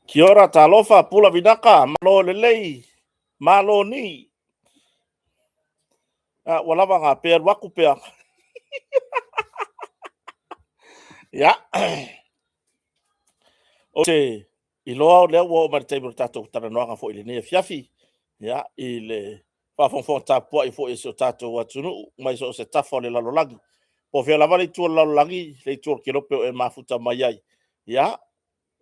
Kia ora, talofa, pula vinaka, malo lelei, malo ni. Ah, ua lava ngā pea alu aku pea. Ia. O te iloa o lea ua oo mai le taimi o le tatou talanoaga foi i lenei afiafi, ia, i le faafogafoga tapuai foi a si o tatou atunuu mai so o se tafa o le lalolagi. Po o fea lava le itu o le lalolagi, le itu o le kelope o e mafuta mai ai, ia,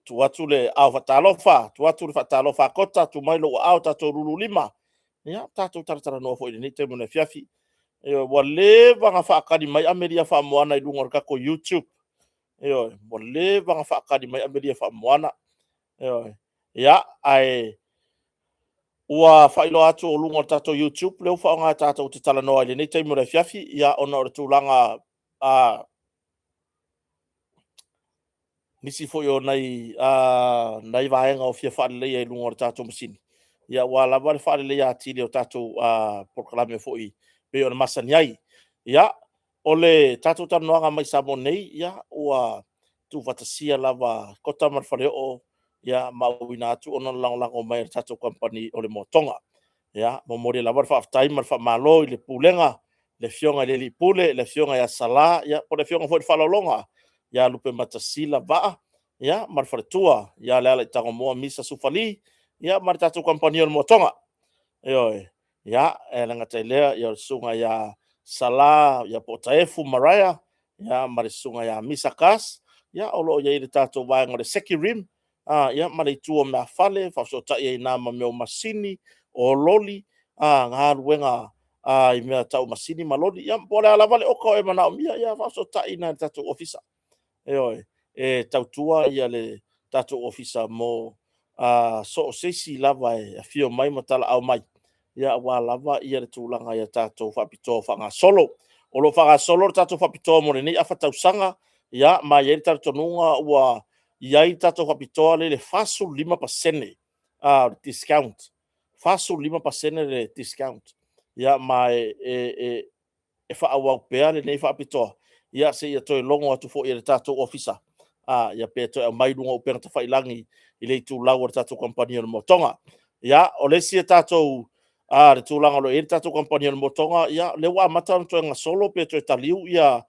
tuu atu le aao faatalofa, tuu atu le faatalofa a Kota, tuu mai lou aao tatou lulu lima, ia, tatou talatalanoa foi i lenei taimi o le afiafi. Ioe, ua leva ona faatali mai Amelia Faamoana i luga o le tatou YouTube. Ioe, ua leva ona faatali mai Amelia Faamoana. Ioe, ia, ae ua faailoa atu o luga o le tatou YouTube lea ua faaaoga tatou te talanoa i lenei taimi o le afiafi, ia, ona o le tulaga a nisi foi o nai vaega o fia faaleleia i luga o le tatou masini, ia, aua lava le faaleleia atili o tatou polokalame foi pei ona masani ai. Ia, o le tatou talanoaga mai Samoa nei, ia, ua tuufaatasia lava Kota ma le Faleoo, ia, ma auina atu ona o le lagolago mai a le tatou kamupani o le Moa Tonga. Ia, momoli lava le faafetai ma le faamalo i le Pulega, le Afioga i le Alii Pule, le Afioga ia Sala, ia, po o le Afioga foi i le Faaaloaloga ia Lupematasila Vaa, ia, ma le faletua ia Lealaitangomoa Misa Sufali, ia, ma le tatou kamupani o le Moa Tonga. Ioe, ia, e le gata i lea, ia, o le susuga ia Sala ia po o Taefu Maraea, ia, ma le susuga ia Misa Gas, ia, o lo o i ai le tatou vaega o le Sekirim, ia, ma le itu o meafale, faafesootai ai i ina ma mea o masini, o loli, galuega i mea tau masini ma loli. Ia, po o le a lava le oka o e manaomia, ia faafesootai i ina i le tatou ofisa. Ioe, e tautua le tatou ofisa mo so o se isi lava e afio mai ma talaau mai, ia, aua lava le tulaga ia tatou faapitoa faagasolo. O lo o faagasolo le tatou faapitoa mo lenei afa tausaga, ia, ma e i ai le talitonuga ua i ai le tatou faapitoa lea i le 45% o le discount, 45% le discount. Ia, ma e faaauau pea lenei faapitoa, ia, seia toe logo atu foi e le tatou ofisa, ia, pe toe aumai i luga o upega tafailagi i le itulau o le tatou kamupani o le Moa Tonga. Ia, o le isi a tatou le tulaga o lo o i ai le tatou kamupani o le Moa Tonga, ia, o lea ua amata ona toe gasolo pe toe taliu ia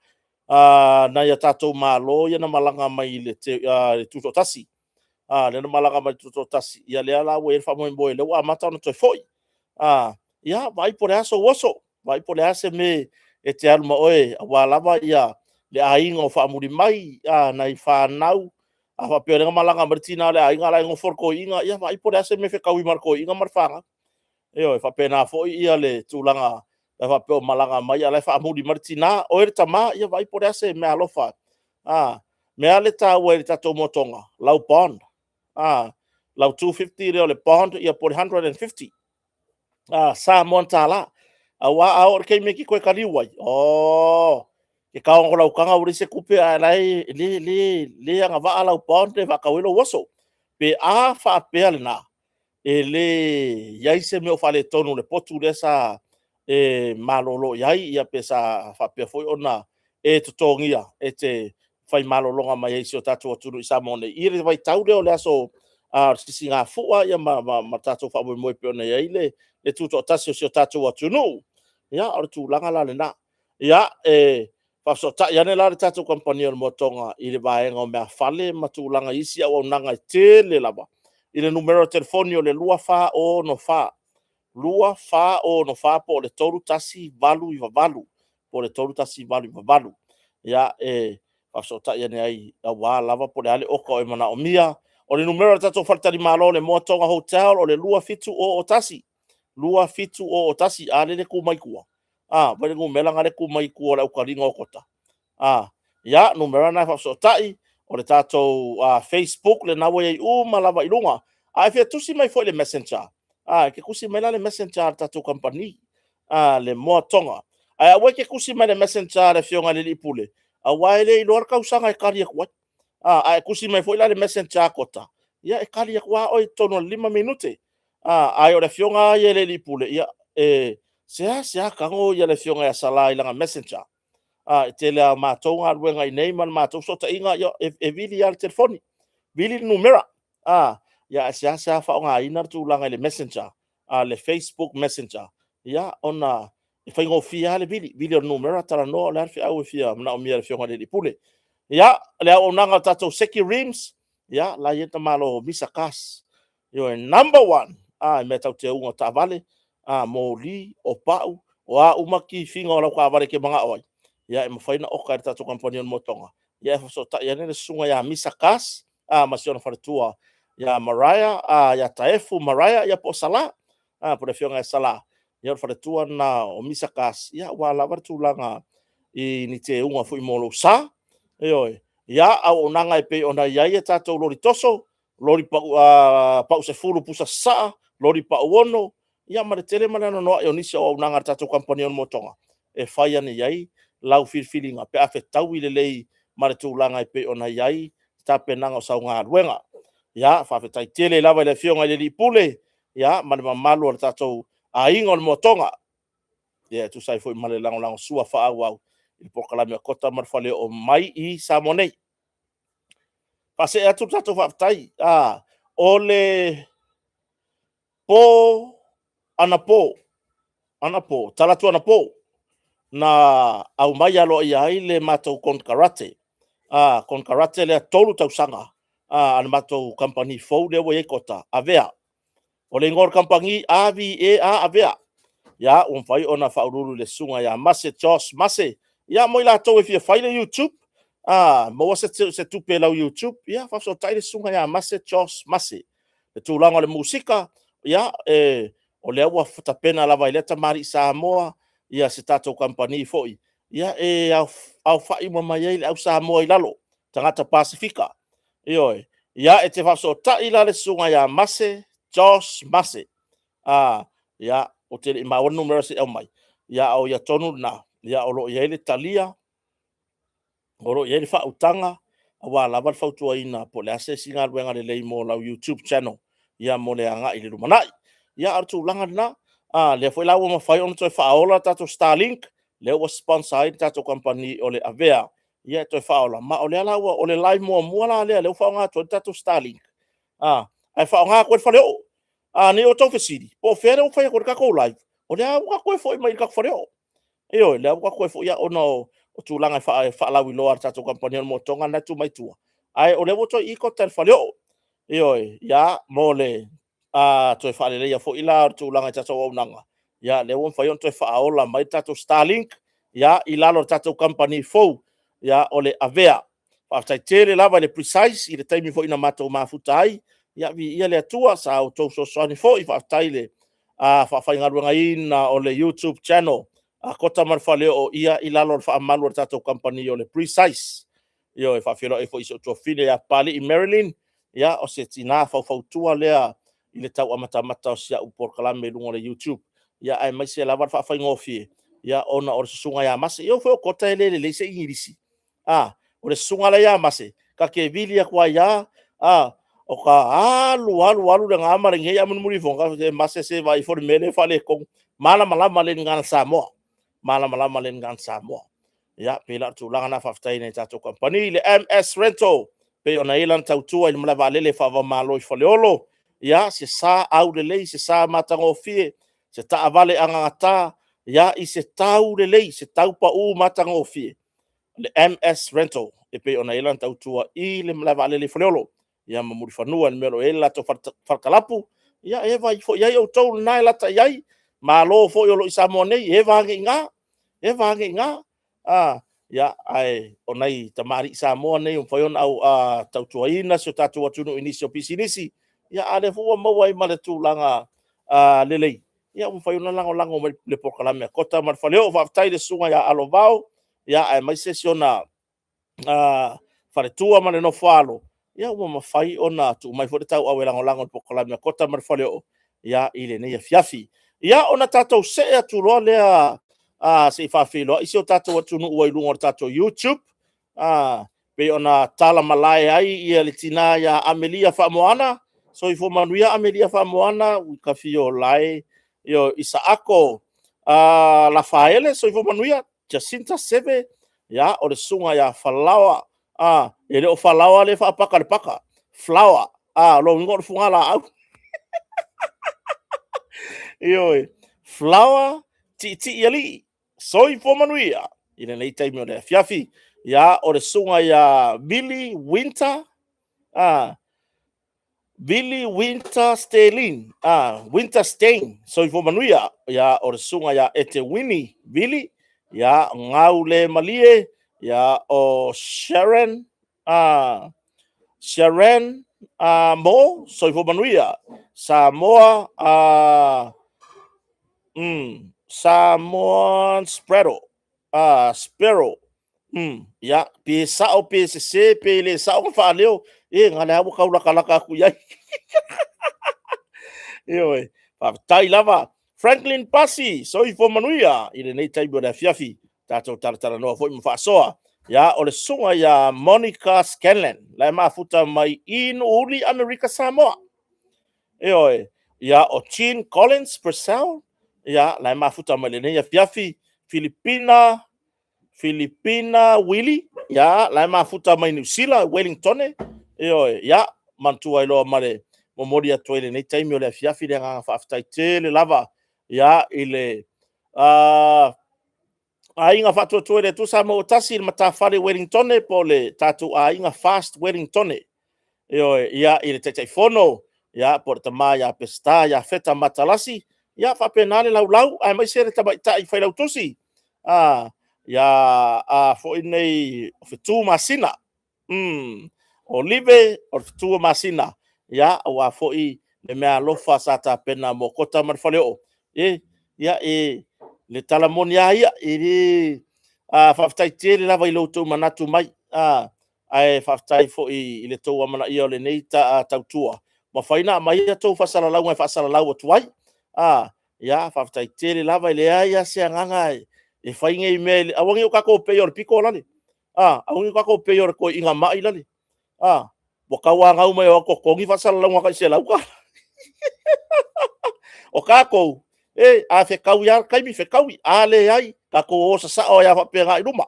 nai a tatou malo ia na malaga mai i le Tutoatasi. Lea na malaga mai i le Tutoatasi, ia lea la ua i ai le faamoemoe, lea ua amata ona toe foi. Ia, vaai po o le a sou oso, vaai po o le a se mea e te alu ma oe aua lava le aiga o faamuli mai, nai fanau. A faapea o lea na malaga mai le tina o le aiga a o la e nofo le toeaina, ia vaai po o le a se mea e fetaui ma le toeaina ma le fanau. Ioe, e faapena foi le tulaga pe a faapea o malaga mai a o la e faamuli mai le tina, oe le tama, ia vaai po o le a se meaalofa. Mea lava lea e taua i le tatou Moa Tonga, lau bond, lau 250 lea o le bond ia po o le 150 Samoan tala. Aua a oo i le taimi e te toe taliu ai, o, e taoto lau taga ua leai se tupe, ae o la e le agavaa lau bond e faatau ai lou oso. Pe a faapea lena, e le i ai se mea o faaletonu i le potu lea sa e malolo i ai, ia pe sa faapea foi ona e totogia e te fai malologa mai ai i si o tatou atunuu i Samoa nei, i le vaitau lea o le aso o le Sisigafua ma tatou faamoemoe pei ona i ai le tutoatasi o si o tatou atunuu. Ia, o le tulaga la lena. Ia, e faafesootai ane la le tatou kamupani o le Moa Tonga i le vaega o meafale ma tulaga i isi auaunaga e tele lava i le numera o telefoni o le 2464, 2464 po o le 3198, po o le 3198. Ia, e faafesootai ane ai aua lava po o le a le oka o e manaomia. O le numera o le tatou faletalimalo o le Moa Tonga Hotel o le 2701, 2701. A lea e tu mai tua, vaai le numera lena e tu mai tua o le autaliga o Kota. Ia, numera na e faafesootai. O le tatou Facebook lena ua i ai uma lava i luga. A e fia tusi mai foi i le Messenger, e te tusi mai la i le Messenger a le tatou kamupani, le Moa Tonga. Ae aua e te tusi mai i le Messenger a le Afioga i le Alii Pule, aua e le iloa le tausaga e tali atu ai. A e tusi mai foi la i le Messenger a Kota, ia e tali atu lava oe i totonu o le 5 minute. Ae o le Afioga lava ia i le Alii Pule, ia, e seasea tago le Afioga ia Sala i lana Messenger. E tele lava o matou galuega i inei ma le matou fesootaiga, ia, e vili lava i le telefoni, vili le numera. Ia, ae seasea faaaogaina le tulaga i le messenger, le Facebook Messenger, ia, ona e faigofie lava le vili, vili o le numera, talanoa o le a le feau e fia manaomia e le Afioga i le Alii Pule. Ia, le auaunaga a le tatou Seki Rims, ia, la e i ai le tamaloa Misa Cars, ioe, number one i mea tau teuga o taavale, moli, o pau, o a uma kifiga o lau taavale e te manao ai, ia e mafai ona oka e le tatou kamupani o le Motoga, ia e fesootai ane le susuga ia Misa Cars ma si ona faletua ia Mariah, ia Taefu Mariah, ia po o Sala, po o le afioga ia Sala, ia o le faletua lena o Misa Cars, ia aua lava le tulaga i ni teuga foi mo lou sa. Ioe. Ia, auaunaga e pei ona i ai a tatou loli toso, loli pau, pau 10 pusa sasaa, loli pau 6, ia ma le tele ma le anoanoai o nisi o auaunaga a le tatou kamupani o le Motoga e fai ane i ai lau filifiliga pe a fetaui lelei ma le tulaga e pei ona i ai tapenaga o sau galuega. Ia, faafetai tele lava i le Afioga i le Alii Pule, ia, ma le mamalu o le tatou aiga o le Motoga, ia e tusa ai foi ma le lagolagosua faaauau i le polokalame a Kota ma le Faleoo mai i Samoa nei. Faasee atu le tatou faafetai, o le po anapo, anapo, talaatu anapo, na aumai aloaia ai le matou konekarate, konekarate lea 3 tausaga a le matou kamupani fou lea ua i ai Kota, Avea. O le igoa o le kamupani, AVEA Avea. Ia, ua mafai ona faauluulu i le susuga ia Mase Jos Mase. Ia, mo i latou e fia fai le YouTube, maua se tupe i lau YouTube, ia faafesootai le susuga ia Mase Jos Mase. Le tulaga o le musika, ia, o lea ua tapena lava e lea tamalii Samoa ia se tatou kamupani foi, ia e aofai uma mai ai le au Samoa i lalo, tagata Pasefika. Ioe. Ia, e te faafesootai la le susuga ia Mase Jos Mase. Ia, ou te le i maua le numera se i aumai, ia a o ia tonu lena, ia o lo o i ai le talia, o lo o i ai le faautaga aua lava le fautuaina po o le a se isi galuega lelei mo lau YouTube channel, ia mo le agai i le lumanai. Ia, a o le tulaga lena, lea foi la ua mafai ona toe faaola le tatou Starlink, lea ua sponsor ai le tatou kamupani o le Avea, ia e toe faaola, ma o lea la ua, o le live muamua la lea, lea ua faaaoga atu ai le tatou Starlink, ae faaaoga atu ai le faleoo. Ne i outou fesili, po o fea lea ua fai atu ai le tatou live, o lea ua tatou toe foi mai i le tatou faleoo. Ioe, lea ua tatou toe foi ona o tulaga e faalauiloa a le tatou kamupani o le Motoga lena e tu mai tua, ae o lea ua toe i Kota i le faleoo. Ioe, ia, mo le toe faaleleia foi la o le tulaga i tatou auaunaga, ia lea ua mafai ona toe faaola mai le tatou Starlink, ia, i lalo o le tatou kamupani fou, ia, o le Avea. Faafetai tele lava i le Precise i le taimi foi na matou mafuta ai, ia viia le Atua, sa outou fesoasoani foi, faafetai i le faafaigaluegaina o le YouTube channel a Kota ma le Faleoo, ia i lalo o le faamalu o le tatou kamupani o le Precise. Ioe, faafeiloai foi i si ou tuafafine ia Papalii Marilyn, ia o se tina faufautua lea i le tau amatamata o si au polokalame i luga o le YouTube, ia aemaise lava le faafaigofie, ia ona o le susuga ia Mase. Ia foi o Kota e le lelei se Igilisi. O le susuga la ia Mase, ta te vili atu ai lava, o ta alu alu alu lena ma lenei, ae mulimuli ifo, e Mase se vaai ifo le mea lea e faaletonu. Malamalama lelei i le gagana Samoa. Malamalama lelei i le gagana Samoa. Ia, pei la o le tulaga lena faafetai i le tatou kamupani, le MS Rental, pei ona i ai lana tautua i le malae vaalele faava-o-Malo i Faleolo. Ia, se sa aulelei, se sa matagofie, se taavale anagata, ia, i se tau lelei, se tau pau matagofie, le MS Rental, e pei ona i ai lana tautua i le malae vaalele i Faleolo, ia ma Mulifanua i le mea o lo o i ai le latou faletalapu. Ia, e eva ifo i ai outou na e lata i ai, Malo foi o lo o i Samoa nei, eva ane i ina, eva ane i ina. Ia, ae o nai tamalii Samoa nei ua mafai ona tautuaina si o tatou atunuu i nisi o pisinisi, ia a o lea foi ua maua ai ma le tulaga lelei, ia ua mafai ona lagolago mai i le polokalame a Kota ma le Faleoo. Faafetai i le susuga ia Alo Vao, ia aemaise si ona faletua ma le nofo a alo, ia ua mafai ona tuu mai foi le tauau e lagolago i le polokalame a Kota ma le Faleoo, ia, i lenei afiafi. Ia, ona tatou see atu loa lea se i faafeiloai si o tatou atunuu i luga o le tatou YouTube, pei ona tala malae ai ia le tina ia Amelia Faamoana. Soifua manuia Amelia Faamoana, Tafio Lae, Isaako Lafaele, soifua manuia, Jacinta Seve. Ia, o le susuga ia Falaoa, a, e le o Falaoa lea e faapaka i le paka, Flower, a, o lona uiga o le fugalaau. Ioe, Flower Tiitiialii, soifua manuia i lenei taimi o le afiafi. Ia, o le susuga ia Vili Winter, a, Vili Winter Sterling, a, Winter Stein, soifua manuia. Ia, o le susuga ia Etewini Vili, ia, Gaulemalie, ia, o Sharon, a, Sharon a, Mo, soifua manuia. Samoa, a, Samoan Spreado, a, Sparrow, ia, pe sao pe sese pe le sao na faaleo, e, na lea ua tau latalata atu i ai. Ioe, faafetai lava. Franklin Pasi, soifua manuia i lenei taimi o le afiafi. Tatou talatalanoa foi ma faasoa. Ia, o le susuga ia Monica Scanlan, la e mafuta mai i Nuuuli, Amerika Samoa. Ioe, ia, o Jean Collins Purcell, ia, la e mafuta mai lenei afiafi. Filipina, Filipina Willy, ia, la e mafuta mai Niu Sila, Wellingtone. Ioe, ia, manatua ai loa ma le momoli atu ai lenei taimi o le afiafi le agaga faafetai tele lava, ia, i le aiga faatuatua i le Atua Samoa ua tasi i le matafale i Wellingtone po o le tatou aiga Fast Wellingtone. Ioe, ia, i le Taitaifono, ia, po o le tama ia Peseta ia Feta Matalasi, ia, faapena le laulau, aemaise le tamaitai failautusi, a, ia a foi nei Fetu Masina. O Live, o le Fetu o Masina, ia, aua foi le meaalofa sa tapena mo Kota ma le Faleoo. E, ia, e, le tala moni lava ia, e le faafetai tele lava i lo outou manatu mai, a, ae faafetai foi i le tou amanaia o lenei tautua, mafai ona aumai a outou faasalalauga e faasalalau atu ai. A, ia, faafetai tele lava, e leai lava se agaga e fai nei mea, aua ne i o tatou pei o le pito lale. A, aua ne i o tatou pei o le toeaina mai lale. A, ua tauanau mai e o atu totogi faasalalauga tai $100. O tatou, e, a fetaui lava le taimi, fetaui. A leai, tatou o sasao ai lava faapena i luma.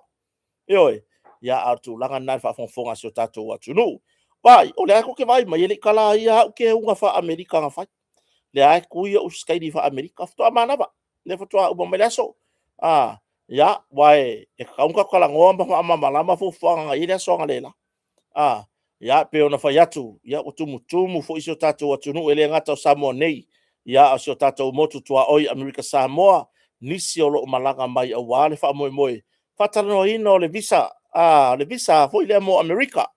Ioe. Ia, a o le tulaga lena i le faafogafoga a si o tatou atunuu. Vaai, o lea tou te vaai mai e le i talaia au keuga faa-Amerika na fai. Lea lava e tui ou sikaili faa-Amerika. Faatoa manava, lea faatoa uma mai le aso. A, ia, aua e tatau ona tatou talanoa ma faamalamalama fuafuaga na i ai le aso analeila. A, ia, pei ona fai atu, ia, ua tumutumu foi si o tatou atunuu, e le gata o Samoa nei, ia, a o si o tatou motu tuaoi Amerika Samoa, nisi o lo o malaga mai aua le faamoemoe faatalanoaina o le visa, a, le visa foi lea mo Amerika.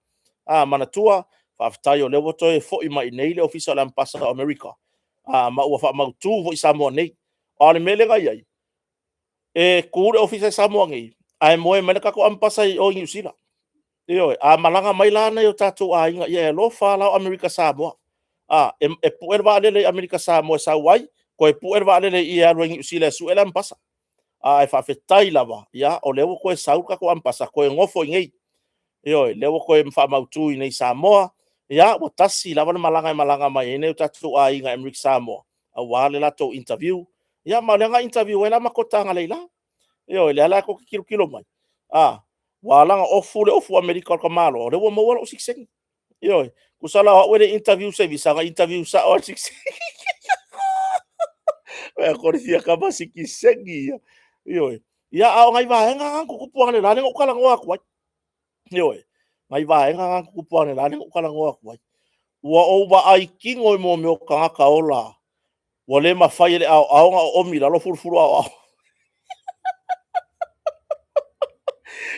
A, manatua, faafetai o lea ua toe foi mai nei le Ofisa o le Amepasa o Amerika, a, ma ua faamautu foi i Samoa nei. A o le mea lea na i ai, e tu le Ofisa i Samoa nei, ae moe mai le tatou Amepasa i o i Niu Sila. Ioe, a malaga mai la nai o tatou aiga, ia e alofa la o Amerika Samoa. A, e pue le vaalele i Amerika Samoa e sau ai, toe pue le vaalele i i e alu ai i Niu Sila e sue le Amepasa. Ae faafetai lava, ia, o lea ua toe sau le tatou Amepasa toe nofo i inei. Ioe, lea ua toe faamautu i inei i Samoa. Ia, ua tasi lava le malaga e malaga mai ai nai o tatou aiga i Amerika Samoa, aua le latou interview. Ia, ma o lea na interview ai la Makota analeila. Ioe, lea la tou te tilotilo mai, a, ua ala ona ofu le ofu Amerika o le tamaloa, o lea ua maua lou sitiseni. Ioe, tusa la o au e le interview i se visa, na interview sao lava i le sitiseni. Ua ko le fia kama sitiseni ia. Ioe. Ia, a o nai vaega na tutupu analeila lea na ou talanoa atu ai. Ioe, nai vaega na tutupu analeila lea na ou talanoa atu ai. Ua ou vaai kino i mea o tagata ola ua le mafai e le aoao ona oomi i lalo fulufulu aoao.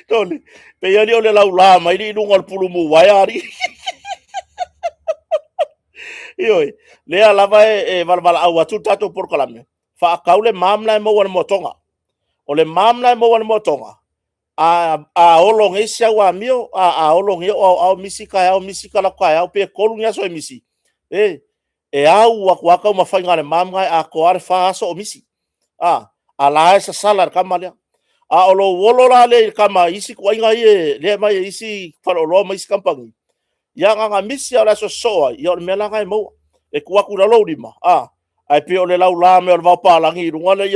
Tole, pei alii o le laula mai i luga o le pulumu uaea alii. Ioe, lea lava e valaau atu le tatou polokalame, faatau le mam la e maua i le moatoga. O le mam la e maua i le moatoga, a olo nei si au amio, a olo nei o aoao misi taeao, misi talaatu taeao, pe 3 ni aso e misi, e au atu lava taumafaiga a le mam na e atoa lava le 4 aso o misi. A la e sasala le tama lea. A o lou olo la lea i le tama i isi ituaiga ia lea e aumai e isi faleoloa ma isi kamupani, ia na ona misi lava o le aso e sosoo ai, ia o le mea la lena e maua. E tuu atu i lalo ou lima, ae pei o le laula mai o le vao palagi i luga lea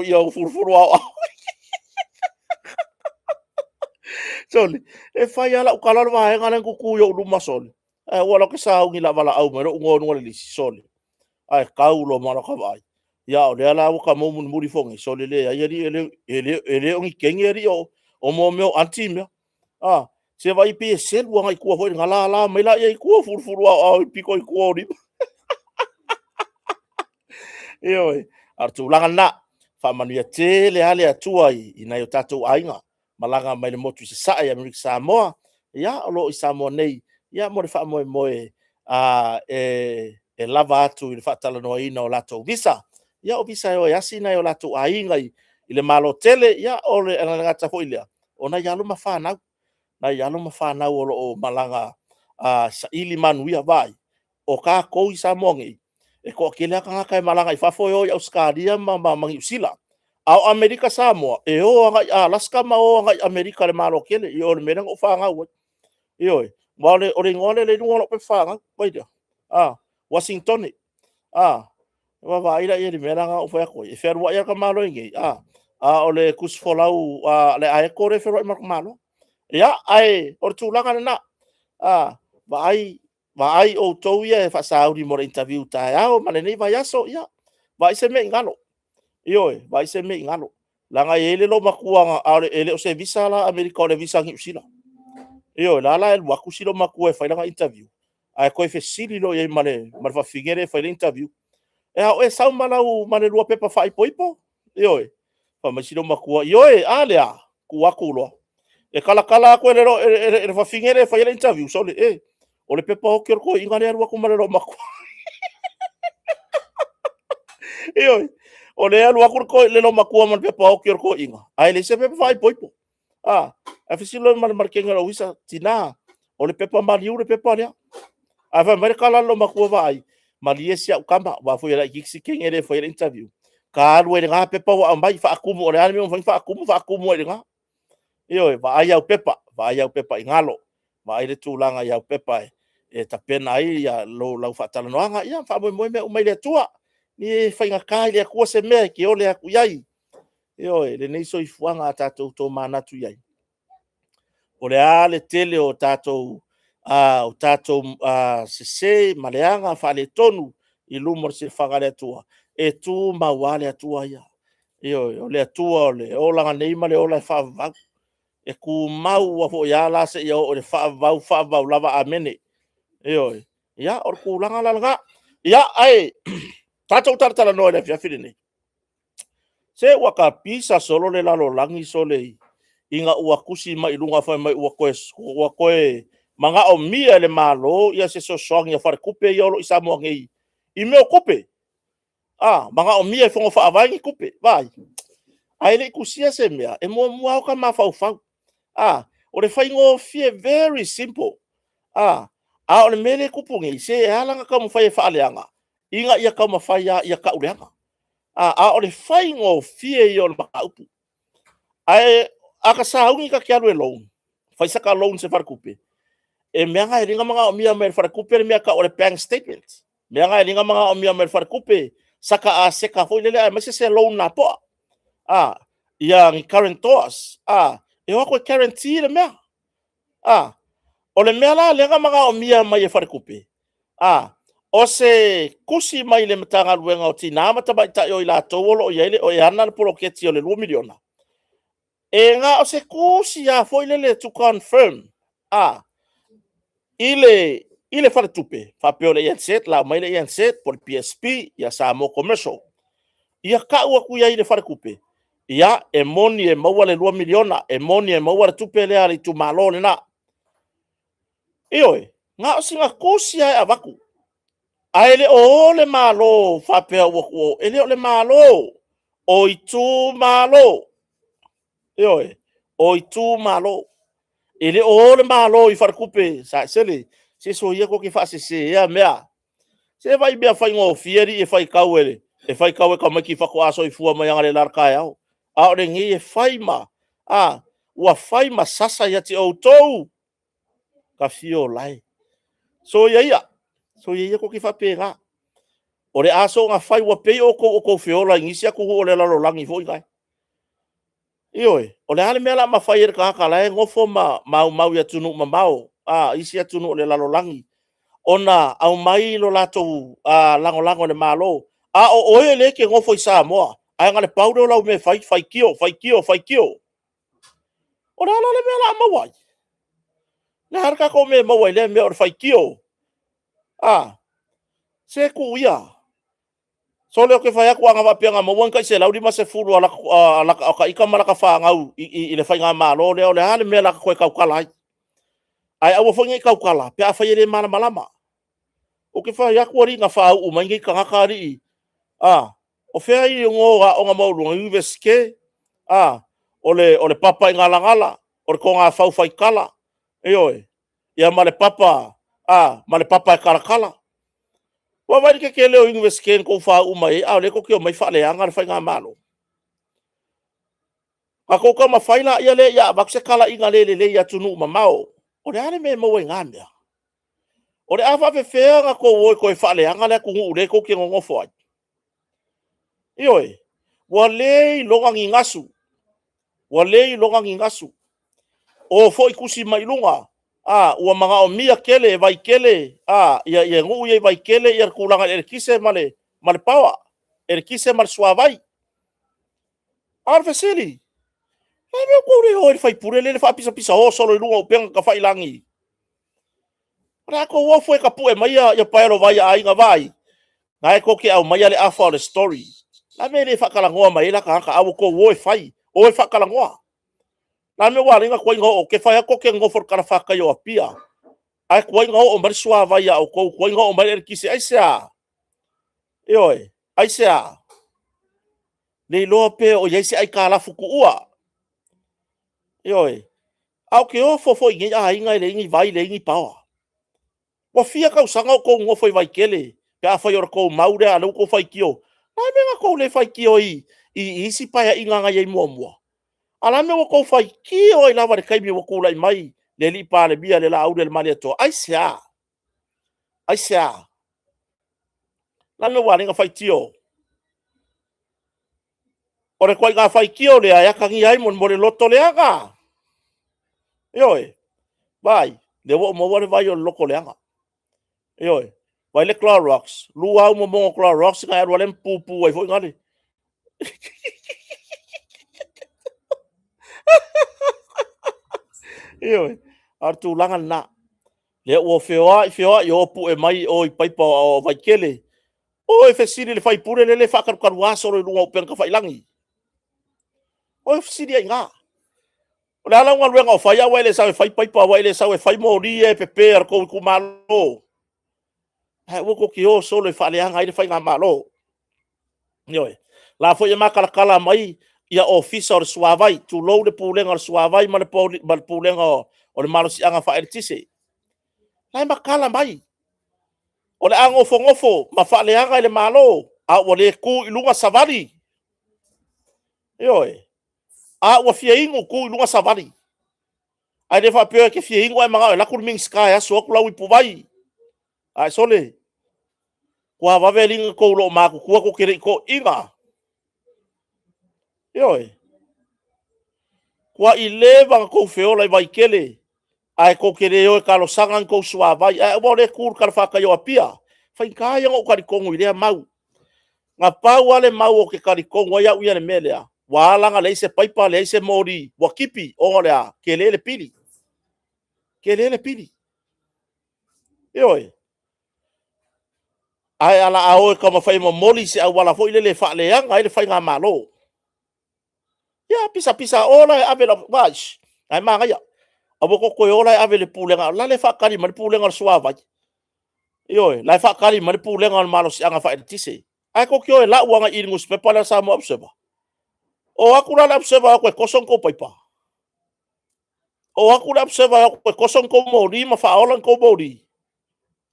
i ou fulufulu aoao. Sole, e fai lava lau tala o le vaega lea na tutu i ou luma, sole. Ae ua la ou te sauni o le a valaau mai lou igoa i luga o le lisi, sole. Ae tau loa ma lata vaai, ia o lea la ua ta maua mulimuli ifo nei, sole leai alii, e le o ni kene alii, o mea o anti mea. A, se vaai pei e selu agai i tua foi lea, ona lala mai lea i tua fulufulu aoao i le pito i tua o lima. Ioe, a o le tulaga lena. Faamanuia tele lava le Atua i nai o tatou aiga malaga mai le motu i Sasae i Amerika Samoa, ia o lo o i Samoa nei, ia mo le faamoemoe e lava atu i le faatalanoaina o latou visa. Ia o visa e o e asi nai o latou aiga i le Malo tele, ia e le gata foi i lea, o nai alo ma fanau, nai alo ma fanau o lo o malaga saili manuia. Vaai, o tatou i Samoa nei, e toatele lava tagata e malaga i fafo e o i Ausetalia ma Niu Sila, a o Amerika Samoa, e o agai i Alaska ma o agai i Amerika i le Malo tele, i o i le mea lea na ou fanau ai. Ioe, aua o le igoa lea e i luga o lau pepa fanau, vaai lea, Uasinitone. Ona vaavaai lea i le mea lea na ou fai atu ai, e fealuai lava le tamaloa i inei, a o le tusifolau a le Aeto lea e fealuai ma le tamaloa. Ia, ae o le tulaga lena, vaai outou ia e faasauni mo le interview taeao ma lenei vaiaso, ia, vaai se mea i galo. Ioe, vaai se mea i galo. Leaga e i ai le loomatua, e le o se visa la Amerika o le visa Niu Sila. Ioe, o la e la e alu atu si loomatua e fai lana interview, ae toe fesili loa i ai ma le fafine lea e faia le interview, “E a, o oe e sau ma le lua pepa faaipoipo?” Ioe. Fai mai si loomatua, “Ioe, a lea.” Tuu atu loa. E talatala atu e le fafine lea e faia le interview, sole e, o le pepa oti a le toeaina lea e alu atu ma le loomatua. Ioe, o lea e alu atu le loomatua ma le pepa oti o le toeaina, ae leai se pepa faaipoipo. Ae fesili loa ma le teine o le ofisa, “Tina, o le pepa maliu le pepa lea.” Ae fai mai le tala a le loomatua, “Vaai, malie si au tama,” aua foi e laitiiti si teine lea e faia le interview, “ta alu ai i lena pepa ua aumai, faatumu, o le a le mea ua mafai ona faatumu, faatumu ai i lena.” Ioe, vaai au pepa, vaai au pepa i galo, vaai le tulaga i au pepa e tapena ai lau faatalanoaga. Ia faamoemoe mea uma i le Atua. E le faigata i le Atua se mea e te ole atu i ai. Ioe, lenei soifuaga a tatou tomanatu i ai, o le a le tele o tatou sese ma leaga, faaletonu i luma o le silafaga a le Atua, e tumau lava le Atua ia. Ioe, o le Atua o le olaga nei ma le ola e faavavau. E tumau foi lava la seia oo i le faavavau, faavavau lava. Amene. Ioe. Ia, o le tulaga la lena. Ia, ae tatou talatalanoa i le afiafi lenei, se ua tapisa solo le lalolagi sole ina ua tusi mai i luga fai mai ua toe manaomia e le Malo se fesoasoani a faletupe ia o lo o i Samoa nei i mea o tupe. Manaomia e Fono Faavae ni tupe. Vaai. Ae le i tusia se mea, e muamua lava ota mafaufau. O le faigofie, very simple. A o le mea lea e tupu nei, se e ala ona taumafai e faaleaga, ina ia taumafai lava ia tau leaga. A o le faigofie ia o le mataupu. Ae a ta sauni ta te alu e loan, fai sata loan i se faletupe, e mea na e ala ona manaomia mai e le faletupe le mea e tau o le bank statement. O le mea lena e ala ona manaomia mai e le faletupe saka aseta foi lele aemaise se loan lapoa, ia ni guarantors, e o atu e guarantee le mea. O le mea la lea na manaomia mai e faletupe, o se tusi mai le Matagaluega o Tina ma Tamaitai o i latou o lo o i ai e ana le poloketi o le $2 miliona, e na o se tusi lava foi lele to confirm i le faletupe, faapea o le ANZ, o le a aumai le ANZ po o le PSP, ia Samoa Commercial, ia tau atu i ai i le faletupe, ia, e moni e maua le $2 miliona, e moni e maua le tupe lea a le itumalo lena. Ioe, na o sina tusi lava e avatu, ae le o o le Malo faapea ua… e le o le Malo, o itumalo. Ioe, o itumalo. E le o o le Malo i faletupe, se soia tou te faasese mea. Se vaai i mea faigofie alii e faitau e tamaiti faatoa soifua mai analeila i le taeao. A o lenei e fai ma, ua fai ma sasa ia te outou ta fia olae. Soia ia, soia ia tou te faapena. O le a soona fai, ua pei outou ua outou feola i nisi atunuu o le lalolagi foi lea. Ioe, o le a le mea o le a mafai e le tagata la e nofo ma maumau i atunuu mamao, isi atunuu o le lalolagi, ona aumai lo latou lagolago i le Malo, a o oe lea e te nofo i Samoa, ae na o le pau lea o lau mea e fai, faitio, faitio, faitio. O le a la le mea o le a maua ai? O le a le tatou mea e maua i lea mea o le faitio? A, se tuu ia. Sole ou te fai atu ana faapea na maua ni tai 150 o ita ma lata fanau i le faigamalo lea, o le a le mea o le a ta toe tautala ai? Ae aua foi ne i tautala pe afai e le malamalama. Ou te fai atu alii na faauu mai nei tagata alii, a, o fea e igoa o aoga maualuluga? Iunivesite, a, o le Papaigalagala, o le Togafau faitala, ioe, ia ma le papa e talatala. Ua vaai i le tetele o Iunivesite na outou faauu mai ai, a o lea tou te omai faaleaga le Faigamalo? Ona outou taumafai lea ia avatu se talaiga le lelei i atunuu mamao. O le a le mea e maua i na mea? O le a faapefea ona outou o e toe faaleaga le atunuu o lea tou te nonofo ai? Ioe, ua le iloga ni gasu, ua le iloga ni gasu. O foi tusi mai luga, ua manaomia tele e Vaitele ia nuu ia i Vaitele le tulaga i le eletise ma le power, eletise ma le suavai. A o le fesili, o le a le mea ua outou le o ai i le sui usufono lea e faapisapisao solo i luga o upega tafailagi? O le a tou o fua e tapue mai paelo vai a aiga, vaai, o lena tou te aumaia le afa o le story. O le a le mea e le faatalanoa mai ai la ta tagata, ae ua outou o e fai, o e faatalanoa. O le a le mea ua ala ai ona tuai ona oo? Ou te fai atu tou te nonofo i le talafatai o Apia, ae tuai ona oo mai le suavai ia outou, tuai ona oo mai le eletise. Aisea? Ioe, aisea? Le iloa pe o i ai se aitalafu tuua. Ioe, ae ou te ofo foi i nei aiga e leai ni vai leai ni paoa. Ua fia tausaga o outou nonofo i Vaitele pe afai o le tou mau lea a o lea ua outou faitio. O le a le mea na tou le faitio ai i isi Paeaiga na i ai muamua? A o le a le mea ua outou faitio ai lava i le taimi ua tulai mai le Palemia le Laaulialemalietoa? Aisea? Aisea? O le a le mea ua ala ai ona faitio? O le ituaiga faitio lea e atagia ai mo le loto leaga. Ioe, vaai, o lea ua ou maua le vai o le loto leaga. Ioe, vaai le Clorox, 2 au momono Clorox ona e alu lava lea ma pupu ai foi lale. Ioe, a o le tulaga lena. Lea ua feoai feoai o pue mai o i paipa o Vaitele. O e fesili i le sui usufono lea e faatalutalua solo i luga o upega tafailagi. O e fesili ai i ina. O le a lau galuega o fai ae ua e le sau e fai paipa, ua e le sau e fai moli ia e pepe a lo outou itumalo? Ae aua tou te o solo e faaleaga ai le Faigamalo. Ioe. O la foi e matalatala mai ia Ofisa o le Suavai, tulou le Pulega o le Suavai ma le Pulega o le Malosiaga Faaeletise. O la e matala mai. O le a nofonofo ma faaleaga i le Malo, a ua le tu i luga savali. Ioe. A ua fia inu, tu i luga savali. Ae le faapea e te fia inu ae manao e alu atu le Minisita e asu atu lau ipuvai. Ae sole, ua vave alii ona outou loomatutua tou te le i toeaina. Ioe. Matuai leva ona outou feola i Vaitele, ae tou te le o e talosaga ni tou suavai. Ae aua o lea e tu i le talafatai o Apia. E faigata ia ona ou talitonu i lea mau. Na pau lava le mau ou te talitonu ai au ia i le mea lea, ua ala ona leai se paipa leai se moli, ua tipi, ona o le a? Tele le pili, tele le pili. Ioe. Ae o le a o e taumafai e momoli se auala foi lele e faaleaga ai le Faigamalo. Ia pisapisa o la e ave, vaai, o la e manaia. Aua tou te toe o la e ave i le Pulega, o la e faatali mai le Pulega o le Suavai. Ioe, o la e faatali mai le Pulega o le Malosiaga Faaeletise. Ae tou te o e lau agai i le nusipepa lea a le Samoa Observer. O atu la le Observer e o atu e toso ni tou paipa? O atu le Observer e o atu e toso ni tou moli ma faaola ni tou moli?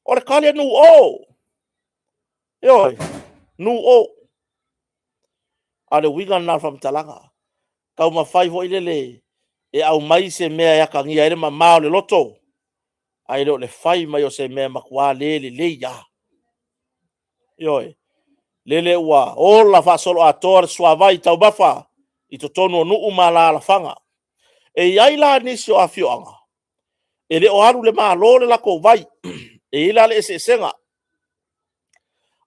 O le tali e nuu o. Ioe, nuu o. A o le uiga lena o le faamatalaga, taumafai foi lele e aumai se mea e atagia ai le mama o le loto, ae le o le fai mai o se mea e matua le lelei lava. Ioe. Lele ua ola faasoloatoa le suavai i taumafa. i totonu o nuu ma alaalafaga. E i ai la nisi o afioaga e le o alu i le Malo le latou vai, e i ai la le eseesega.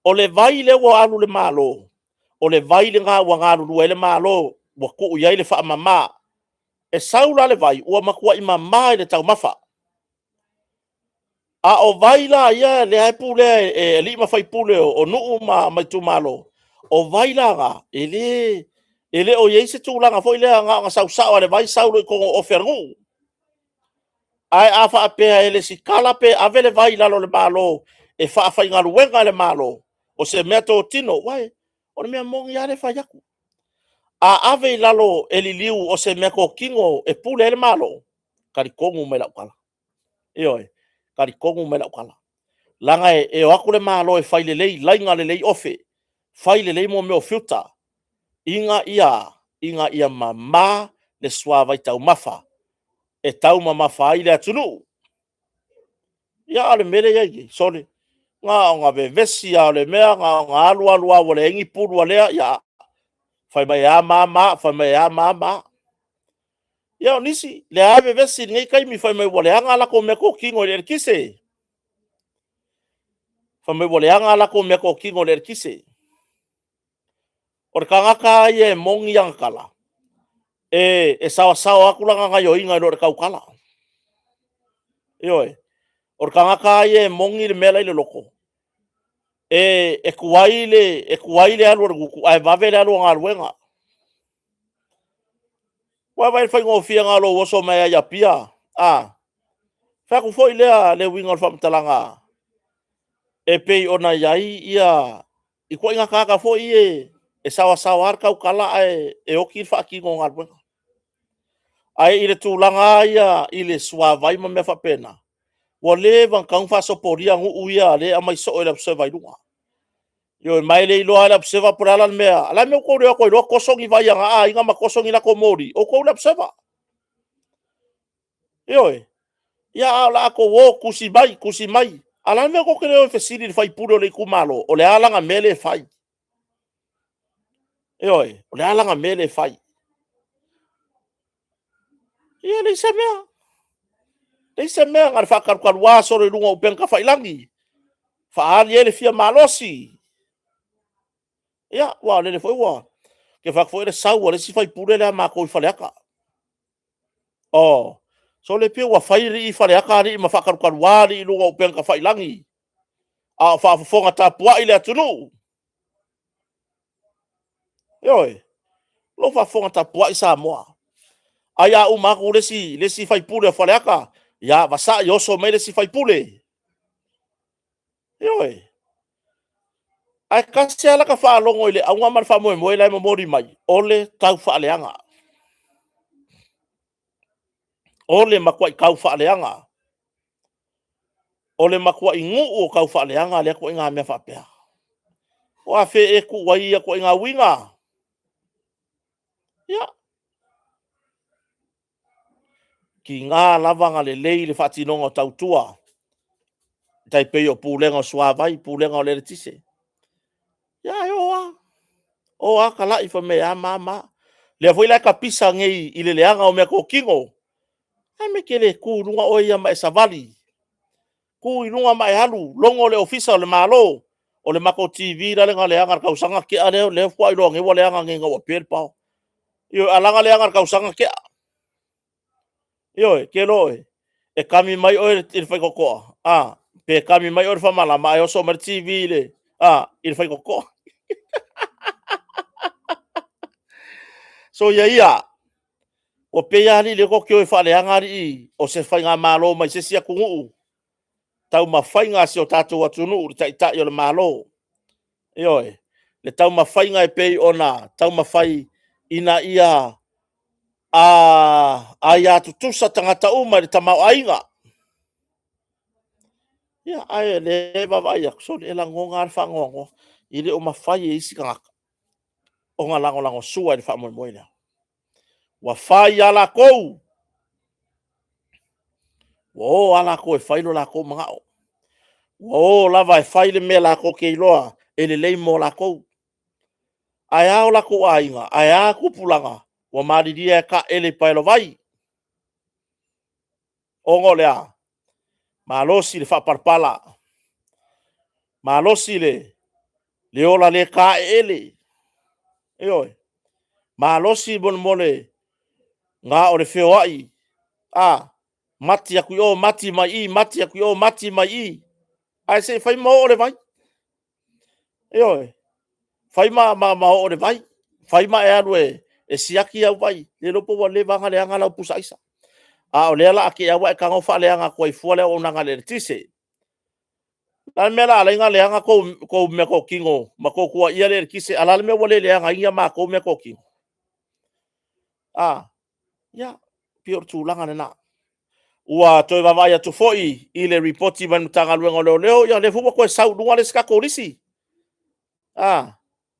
O le vai lea ua alu i le Malo, o le vai lena ua galulue ai le Malo, ua tuu i ai le faamama. E sau la le vai, ua matuai mama i le taumafa. A o vai la ia lea e pulea e alii ma faipule o nuu ma itumalo, o vai la na, e le o i ai se tulaga foi lea na ona sau sao lava o le vai sau loa i totonu o ofe a le nuu. Ae a faapea e resitala pe ave le vai i lalo o le Malo e faafaigaluega e le Malo, o se meatotino, aua o le mea moni lava lea e fai atu. A ave i lalo e liliu o se meatotino e pule ai le Malo, talitonu mai i lau tala, ioe, talitonu mai i lau tala, leaga e o atu le Malo e fai lelei, laina lelei ofe, fai lelei mea o filter, ina ia a? Ina ia mama le suavai taumafa e taumamafa ai le atunuu. Ia a o le mea lea e i ai nei, sole, na ona vevesi lava o le mea, na ona alu alu lava ua leai ni pulu a lea, ia fai mai e a ma a, fai mai e a ma a ma a. Ia o nisi, o lea lava e vevesi i lenei taimi fai mai ua leaga a latou meatotino i le eletise, fai mai ua leaga a latou meatotino i le eletise. O le tagata lava ia e moni ana tala, e saosaoa atu lana gaoioiga i lo le tautala. Ioe. O le tagata lava ia e moni le mea la e i le loto, e tuai le alu a le gutu ae vave le alu o galuega. Ua vaai i le faigofie na o lou oso mai lava i Apia, a? Fai atu foi lea le uiga o le faamatalaga, e pei ona i ai ituaiga tagata foi ia e saoasaoa lava le tautala ae oti le faatino o galuega. Ae i le tulaga lava ia i le suavai ma mea faapena, ua leva ona tatau ona faasopolia nuu ia lea e aumai soo e le Observer i luga. Ioe, ma e le iloa lava e le Observer po o le a la le mea. O le a le mea ua tou le o atu ai loa toso ni vai a na aiga ma toso ni latou moli? O outou o le Observer. Ioe. Ia a o le a tou o tusi mai, tusi mai. A o le a le mea tou te le o ai e fesili i le sui usufono o le itumalo, o le a lana mea lea e fai? Ioe, o le a lana mea lea e fai? Ia e leai se mea, leai se mea, na o le faatalutalua solo i luga o upega tafailagi, faaali ai le fia malosi. Ia aua o lele foi ua… ou te vaai atu foi o le sau a le isi sui usufono lea a matou i Faleata. Oh, sole pei ua fai alii i Faleata alii ma faatalutalua alii i luga o upega tafailagi, a o faafofoga tapuai le atunuu. Ioe, o lo o faafofoga tapuai Samoa. Ai a uma atu le isi sui usufono o Faleata, ia vasai oso mai le isi sui usufono. Ioe. Ae tasi lava lata faalogo i le auga ma le faamoemoe la e momoli mai, o le taufaaleaga. O le matuai taufaaleaga. O le matuai nuu o taufaaleaga lea ituaiga mea faapea. O afea ea e tuu ai ia ituaiga uiga? Ia, tiga lava ona lelei le faatinoga o tautua, e tai pei o Pulega o Suavai, Pulega o le Eletise. Ia ae o lava, o lava talai fai mai e a ma a ma a. Lea foi la e tapisa nei i le leaga o meatotino. A mea e te le tu i luga oe ia ma e savali? Tu i luga ma e alu, logo le Ofisa o le Malo, o le matou TV lea na leaga i le tausaga na tea lea faatoa iloa nei ua leaga nei ina ua pe le power. Ioe, ae la e na leaga i le tausaga na tea. Ioe, te iloa oi, e kami mai oe i le faitotoa, pe kami mai oe i le faamalama ae oso mai le TV i le faitotoa. Soia ia, ua pei lava alii, o lea tou te o e faaleaga alii o se faigamalo mai se isi atunuu, taumafaiga a si o tatou atunuu i le Taitai o le Malo. Ioe, le taumafaiga e pei ona taumafai ina ia aia tutusa tagata uma i le tamaoaiga. Ia, ae o lea e vaavaai atu, sole, e lagona lava le faanoanoa, e le o mafai e isi tagata ona lagolagosua i le faamoemoe lea. Ua fai lava latou, ua o lava latou e fai lo latou manao, ua o lava e fai le mea latou te iloa e lelei mo latou. Ae a o latou aiga? Ae a tupulaga? Ua malilie e taele i paelovai. Ona o le a? Malosi le faapalapala, malosi le ola le taeele. Ioe, malosi molemole na o le feoai, a, mati atu i o, mati mai i, mati atu i o, mati mai i, ae se i fai ma oo le vai. Ioe, fai ma oo i le vai, fai ma e alu e siaki au vai, le iloa po ua leva ona leaga lau pusa aisa. A o lea o le a te i lava ua e tago faaleaga atu ai fua le auaunaga a le eletise. O le a le mea na ala ai ona leaga tou meatotino ma tou tuuaia le eletise, a o le a le mea ua le leaga ai a matou meatotino? A, ia, pei o le tulaga lena. Ua toe vaavaai atu foi i le lipoti mai le Matagaluega o Leoleo, ia o lea foi ua toe sau i luga le isi tatou lisi. A,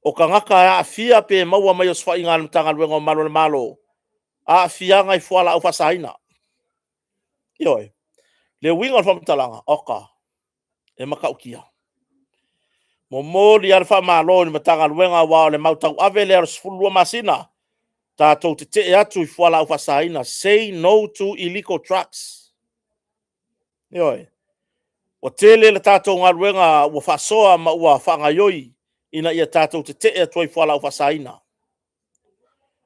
o tagata e aafia pe maua mai i osofaiga a le Matagaluega o Malu o le Malo, aafiaga i fualaau faasaina. Ioe. Le uiga o le faamatalaga, oka, e matautia. Momoli lava le faamalo i le Matagaluega aua o le mau tauave lea o le 12 masina, tatou tetee atu i fualaau faasaina, say no to illegal drugs. Ioe. Ua tele le tatou galuega ua faasoa ma ua faagaoioi ina ia tatou tetee atu ai i fualaau faasaina.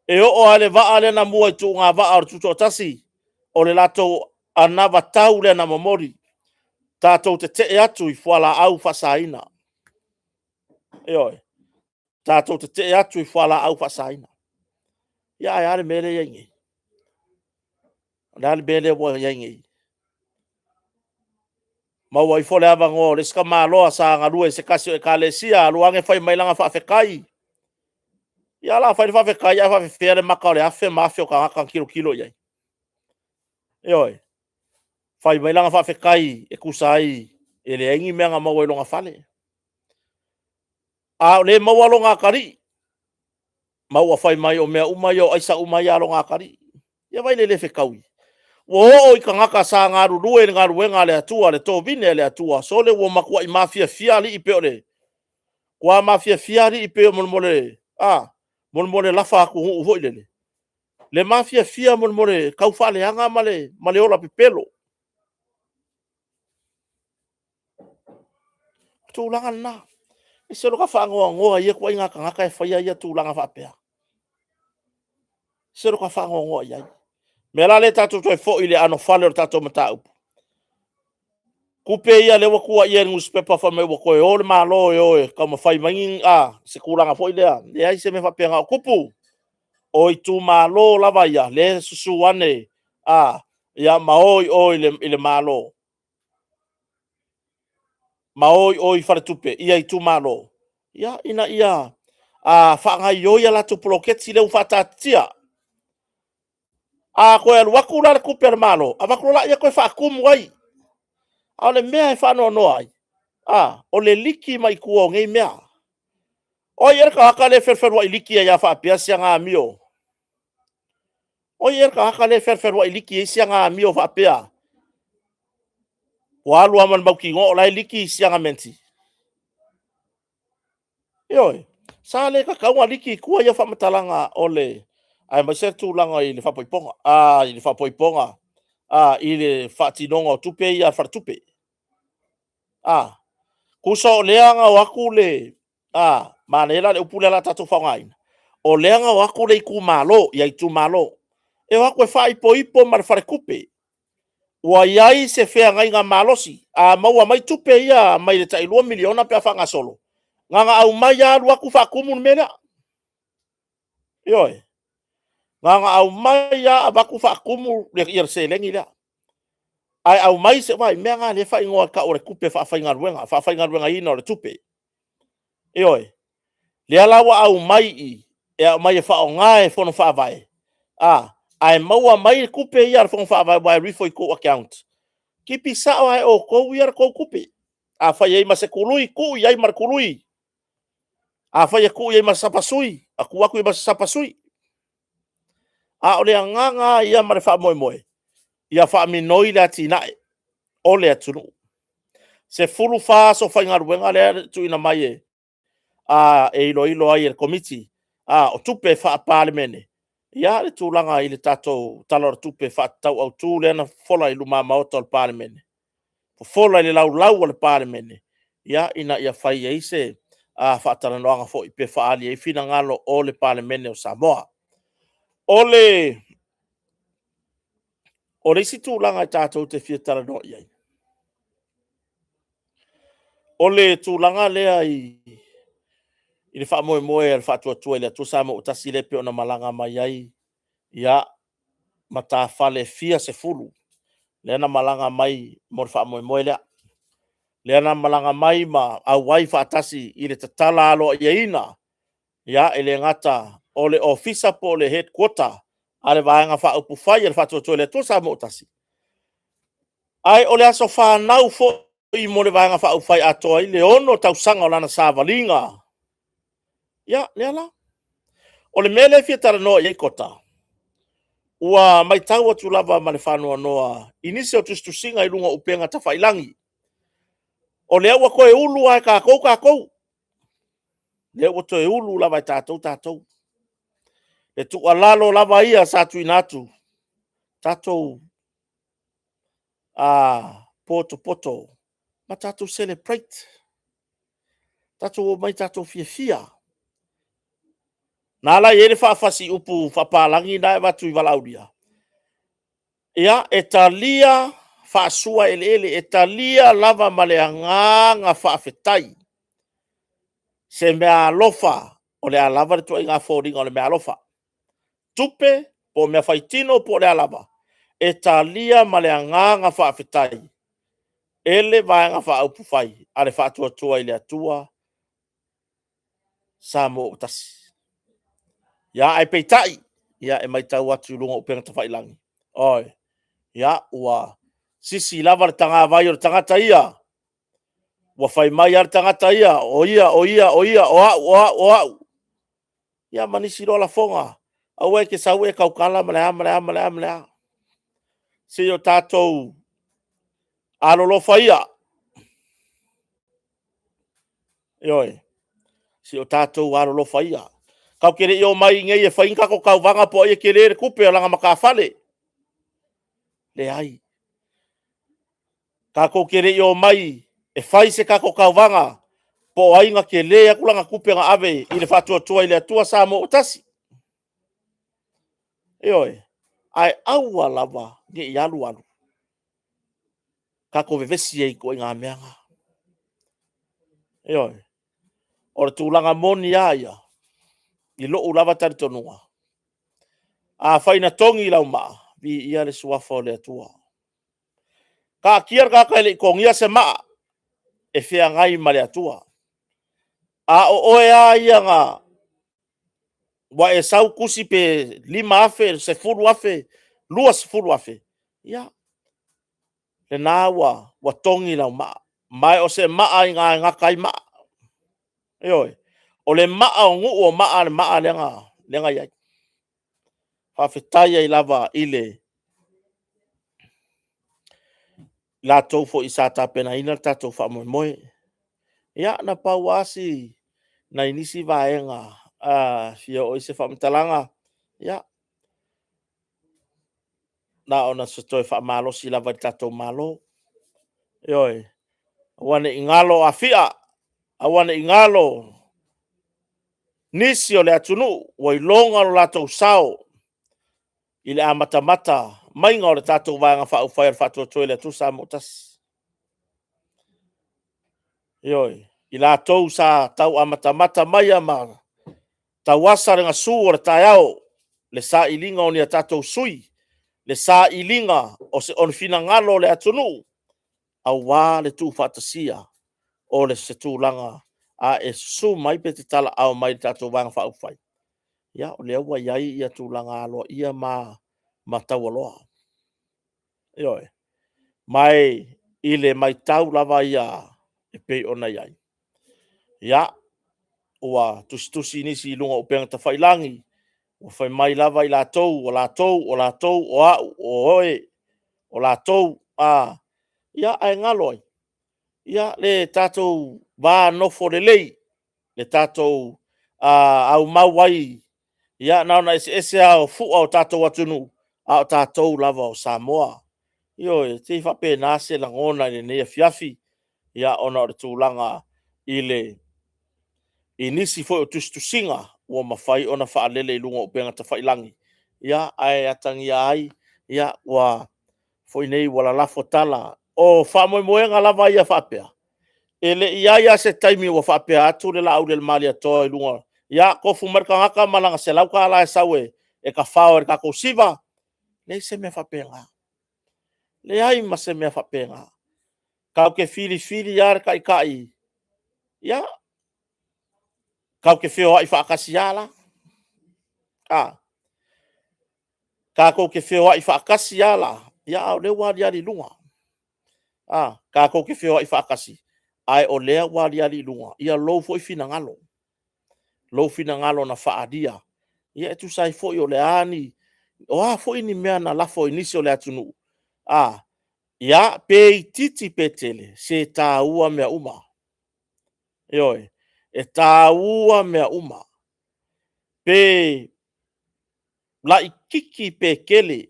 E oo lava i le vaa lea na mua i tuugavaa o le Tutoatasi, o le latou anavatau lea na momoli, tatou tetee atu i fualaau faasaina. Ioe, tatou tetee atu i fualaau faasaina. Ia ae a le mea lea e i ai nei? O le a le mea lea ua i ai nei? Maua ifo le avanoa o le isi tamaloa sa galue i se tasi o ekalesia, alu ane fai mai lana faafetai. Ia o le a fai le faafetai ae faapefea le maka o le afe ma afe o tagata na tilotilo i ai? Ioe. Fai mai lana faafetai e tusa ai e leai ni mea na maua i lona fale. A o lea e maua lona atalii, ma ua fai mai o mea uma ia o aisa uma ia a lona atalii. Ia vaai i le le fetaui. Ua oo i tagata sa galulue i le galuega a le Atua, le tovine a le Atua, sole ua matuai mafiafia alii pei o le matua mafiafia alii pei o molemole, a, molemole lafa atunuu foi lele, le mafiafia molemole taufaaleaga ma le ola pepelo. O le tulaga lena. E ese lota faanoanoa i ia ituaiga tagata e faia ia tulaga faapea. E ese lota faanoanoa i ai. O le mea la lea tatou toe foi i le anofale o le tatou mataupu, tupe ia lea ua tuuaia i le nusipepa fai mai ua toe o le Malo e o e taumafai mai ni se tulaga foi lea. Leai se mea faapena o tupu. O itumalo lava ia lea e susu ane ma o i o i le Malo ma o i o i faletupe ia itumalo, ina ia faagaoioi a latou poloketi lea ua faataatitia. A toe alu atu la le tupe a le Malo, avatu loa lea toe faatumu ai. A o le mea e faanoanoa ai, o le liki mai tua o nei mea. O ai ea le tagata lea e felufeluai liki ai lava faapea si ana amio? O ai ea le tagata lea e felufeluai liki ai si ana amio faapea? Ua alu lava ma le mautinoa o la e liki si ana menti. Ioe, sa le tatau ona liki i tua ia faamatalaga o le aemaise le tulaga i le faaipoipoga, i le faaipoipoga, i le faatinoga o tupe ia a le faletupe. A, tusa o lea na o atu le, a, manaia la le upu lea o le a tatou faaaogaina, o lea na o atu le itumalo i itumalo, e o atu e faaipoipo ma le faletupe. Ua i ai se feagaiga malosi, a maua mai tupe ia mai le tai $2 miliona pe a faagasolo, na ona aumai lava alu atu faatumu le mea lea. Ioe. Na ona aumai lava avatu faatumu le seleni lea. Ae aumai se, vaai, o mea na o lea e faaigoa e tau o le tupe faafaigaluega, faafaigaluegaina o le tupe. Ioe. Lea la ua aumai i i, e aumai e faaaoga e Fono Faavae, ae maua mai tupe ia a le Fono Faavae aua e alu ifo i tou account, tipi sao lava e outou ia le tou tupe. Afai e i ai ma se tului, tuu i ai ma le tului. Afai e tuu i ai ma le sapasui, tuu atu i ai ma se sapasui. A o le agaga lava ia ma le faamoemoe, ia faaminoi le atinae o le atunuu. 14 aso faigaluega lea e tuuina mai e iloilo ai e le Komiti o tupe faa-Palemene. Ia, le tulaga i le tatou Tala o le Tupe Faatatau Autu lea na fofola i luma Maota o le Palemene, fofola i le laulau a le Palemene, ia, ina ia fai ai se faatalanoaga foi pe faaali ai finagalo o le Palemene o Samoa. O le isi tulaga e tatou te fia talanoa i ai, o le tulaga lea i le faamoemoe a le Faatuatua i le Atua Samoa ua Tasi lea pei ona malaga mai ai ia matafale fia sefulu lea na malaga mai mo le faamoemoe lea. Lea na malaga mai ma auai faatasi i le tatala aloaiaina, ia e le gata o le Ofisa po o le Headquarter a le Vaega Faaupufai a le Faatuatua i le Atua Samoa ua Tasi, ae o le aso fanau foi mo le Vaega Faaupufai e atoa ai le 6 tausaga o lana savaliga. Ia, lea la. O le mea lea e fia talanoa i ai Kota, ua matau atu lava ma le faanoanoa i nisi o tusitusiga i luga o upega tafailagi, o lea ua toe ulu lava e tatou tatou. Lea ua toe ulu lava e tatou tatou. Le tuualalo lava ia sa tuuina atu, tatou potopoto ma tatou celebrate, tatou omai tatou fiafia. Na ala e i ai le faafasiupu faapalagi na e avatu i valaaulia, ia, e talia faasua eleele, e talia lava ma le agaga faafetai se meaalofa, o le a lava le ituaiga foliga o le meaalofa, tupe po o meafaitino po o le a lava, e talia ma le agaga faafetai e le Vaega Faaupufai a le Faatuatua i le Atua Samoa ua Tasi. Ia ae peitai, ia e matau atu i luga o upega tafailagi, ioe, ia, ua sisi lava le tagavai o le tagata ia, ua fai mai lava le tagata ia, o ia, o ia, o ia, o au, o au, o au, ia ma nisi loa lafoga, aua e te sau e tautala ma le a ma le a ma le a. Se i o tatou alolofa ia, ioe, se i o tatou alolofa ia. Tatou te le i omai i inei e fai ni tatou tauvaga po o ai e tele le tupe o lana matafale. Leai. Tatou te le i omai e fai se tatou tauvaga po o ai na tele atu lana tupe na ave i le Faatuatua i le Atua Samoa ua Tasi. Ioe. Ae aua lava ne i alu alu tatou vevesi ai i ituaiga mea na. Ioe. O le tulaga moni lava ia, i lou lava talitonuga, afai na togi lau maa, viia le Suafa o le Atua. Taatia le tagata e le i togia se maa e feagai ma le Atua, a o oe lava ia na ua e sau tusi pe $5,000, $10,000, $20,000, ia, lena ua togi lau maa, ma o se maa lena e gata ai maa. Ioe. O le maa o nuu o le maa lea na i ai. Faafetai ai lava i latou foi sa tapenaina le tatou faamoemoe. Ia na pau lava si nai nisi vaega e fia oo i ai se faamatalaga, ia, na ona toe faamalosi lava i le tatou Malo, ioe, aua ne i galo Afia, aua ne i galo nisi o le atunuu ua iloga lo latou sao i le amatamata maiga o le tatou Vaega Faaupufai o le Faatuatua i le Atua Samoa ua Tasi. Ioe. I latou sa tau amatamata maia ma tauasa le gasu o le taeao, le sailiga o ni a tatou sui, le sailiga o ni finagalo o le atunuu, aua le tuufaatasia o se tulaga a e susu mai pe te talaaao mai i le tatou Vaega Faaupufai, ia o lea ua i ai tulaga aloaia ma taualoa. Ioe. Ma i le matau lava ia e pei ona i ai, ia, ua tusitusi nisi i luga o upega tafailagi, ua fai mai lava i latou, o latou, o latou, o au, o oe, o latou, a, ia, ae galo ai le tatou va nofo lelei, le tatou aumau ai Ia, na ona eseese lava o fua o tatou atunuu, a o tatou lava o Samoa. Ioe, se i faapena se lagona i lenei afiafi, ia ona o le tulaga i le i nisi foi o tusitusiga ua mafai ona faalele i luga o upega tafailagi, ia ae atagia ai, ia ua foi nei ua lalafo tala. O faamoemoega lava ia faapea, e le i i ai lava se taimi ua faapea atu le Laaulialemalietoa i luga, ia tofu mai le tagata ma lana $100 e sau e tafao ai i le tatou siva. Leai se mea faapena. Leai ma se mea faapena. Tatou te filifili lava le taitai, ia, tatou te feoai faatasi lava la. Tatou te feoai faatasi lava la, a o lea ua aliali i luga. Tatou te feoai faatasi, a o lea ua aliali i luga lou foi finagalo, lou finagalo na faaalia e tusa ai foi o a foi ni mea na lafo i nisi o le atunuu, ia, pe itiiti pe tele, se taua mea uma. Ioe, e taua mea uma. Pe laitiiti pe tele,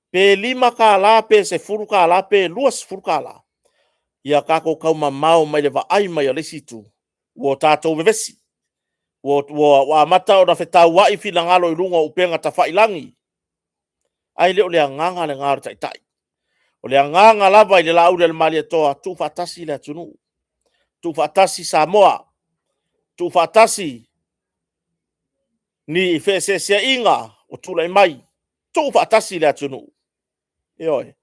pe $5 pe $10 pe $20, ia tatou taumamao mai le vaai mai a le isi itu, ua tatou vevesi, ua amata ona fetauai finagalo i luga o upega tafailagi. Ae le o le agaga lena o le Taitai. O le agaga lava i le Laaulialemalietoa, tuufaatasi le atunuu, tuufaatasi Samoa, tuufaatasi ni feeseeseaiga ua tulai mai, tuufaatasi le atunuu. Ioe.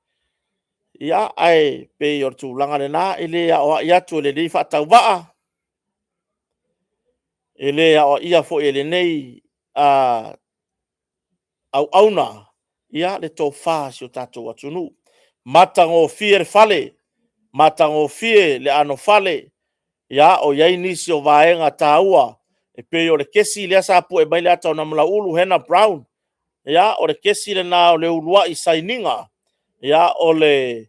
Ia, ae pei o le tulaga lena, e le aoai atu e lenei faatauvaa, e le aoaia foi e lenei auauna le tofa a si o tatou atunuu. Matagofie le fale, matagofie le anofale, ia o i ai nisi o vaega taua e pei o le kesi lea sa pue mai le ata o Namulauulu Hannah Brown. Ia, o le kesi lena o le uluai sainiga o le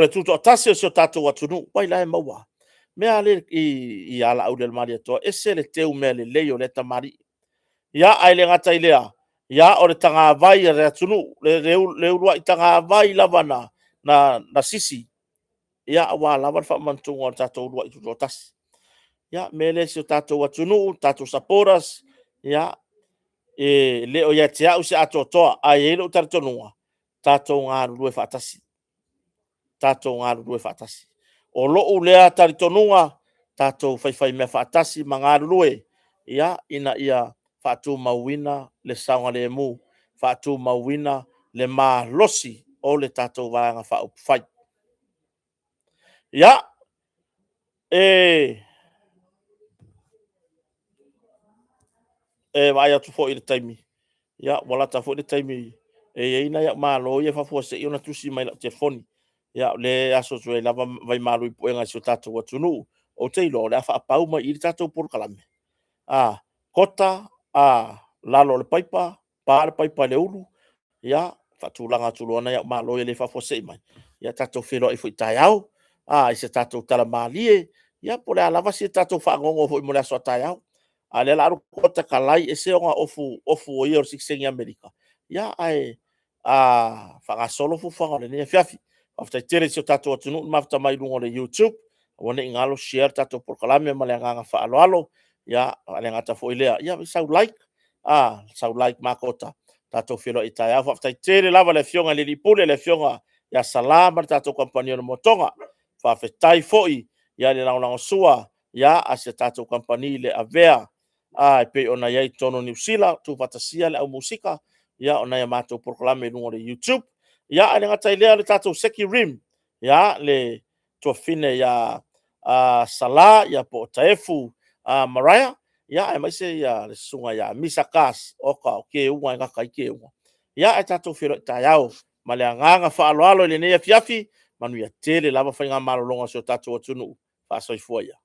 Tutoatasi o si o tatou atunuu. O ai la e maua? Mea lea ia Laaulialemalietoa, e ese le teu mea lelei o lea tamalii. Ia, ae le gata i lea, o le tagavai a le atunuu, le uluai tagavai lava na sisi aua lava le faamanatuga o le tatou uluai tutoatasi. Ia, o le mea lea si o tatou atunuu, tatou supporters, ia, e le o ia te au se atoatoa, ae i ai lou talitonuga, tatou galulue faatasi, tatou galulue faatasi. O lou lea talitonuga, tatou faifaimea faatasi ma galulue ina ia faatumauina le saogalemu, faatumauina le malosi o le tatou Vaega Faaupufai. Ia, e vaai atu foi i le taimi, ia ua lata foi le taimi e i ai nai au malo ia e faafuasei ona tusi mai i lau telefoni. Ia o lea e asu atu ai lava vaimalu i puega i si o tatou atunuu. Ou te iloa o le a faapau mai i i le tatou polokalame, kota lalo o le paipa, pa le paipa i le ulu, ia faatulaga atu loa nai au malo ia lea e faafuasei mai. Ia tatou feiloai foi taeao i se tatou tala malie, ia po o le a lava se tatou faanono foi mo le aso a taeao. A o lea o le a alu Kota e talai ese ona ofu o ia o le sitiseni Amerika, ae faagasolo fuafuaga o lenei afiafi. Faafetai tele i si o tatou atunuu le mafuta mai i luga o le YouTube. Aua ne i galo share le tatou polokalame ma le agaga faaaloalo. Ia, e le gata foi i lea, ia sau like, sau like ma Kota. Tatou feiloai taeao. Faafetai tele lava i le Afioga i le Alii Pule, le Afioga ia Sala ma le tatou Kamupani o le Motoga. Faafetai foi i le lagolagosua a si a tatou kamupani le Avea e pei ona i ai i totonu o Niu Sila, tuufaatasia le au musika o nai a matou polokalame i luga o le YouTube. Ia ae le gata i lea o le tatou Seki Rim, le tuafafine ia Sala po o Taefu Maraea, aemaise le susuga ia Misa Cars, oka o Keuga e gata ai Keuga. Ia ae tatou feiloai taeao ma le agaga faaaloalo i lenei afiafi. Manuia tele lava faigamalologa o si o tatou atunuu. Faa-soifua ia.